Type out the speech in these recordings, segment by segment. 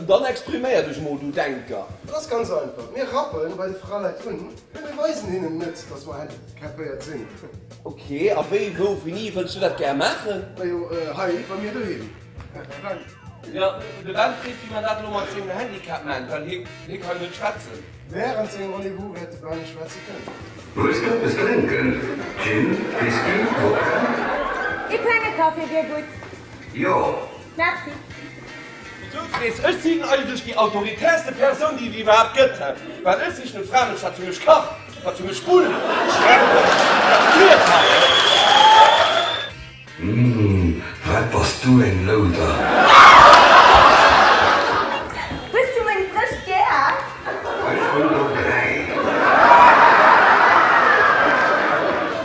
Dann expriméier dech mol, du Denker. Dat ass ganz einfach, Mir rappen bei de Fraleit un, mee mir weisen hinnen net, dass mer handicapéiert sinn. Ok, a wéi, wou, wéini wëlls du dat gär maachen? Majo, hei bei mir doheem. Ben. Jo, de Ben freet, wéi mer dat elo mat sengem Handicap man, well hie ka jo net schwätzen. Wärend sengem Rendez-vous wäert de Ben schwätze kënnen. Hues de eppes drénken? Gin, Whisky, Vodka? Ee klenge Café wier gutt. Jo. Merci. Du frees, ech sinn eigentlech déi autoritärste Persoun, déi et iwwerhaapt gëtt, well ech sichen e Framënsch, wat fir mech kacht, wat fir mech spullt, schrecklich, dat friert hei. Mmh, wat bass du eng Louder! Hues du meng Brëscht gär? Ech hunn der 3.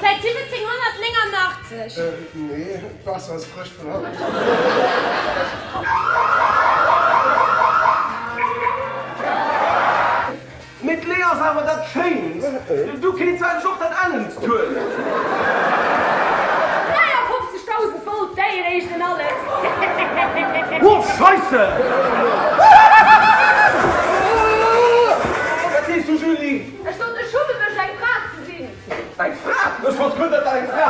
Säit 1789. Nee, d'Waasser ass frësch vun haut. Mee d'Lea ass awer dat Schéinst. Du kéints eigentlech och dat Ellenst huelen. 53.000 Volt, déi reegelen alles. Oh Scheisse! Wat sees du Julie? Ech sot, ech schumme mech eng Fra ze sinn. Eng Fra? Ech wollt guer net eng Fra.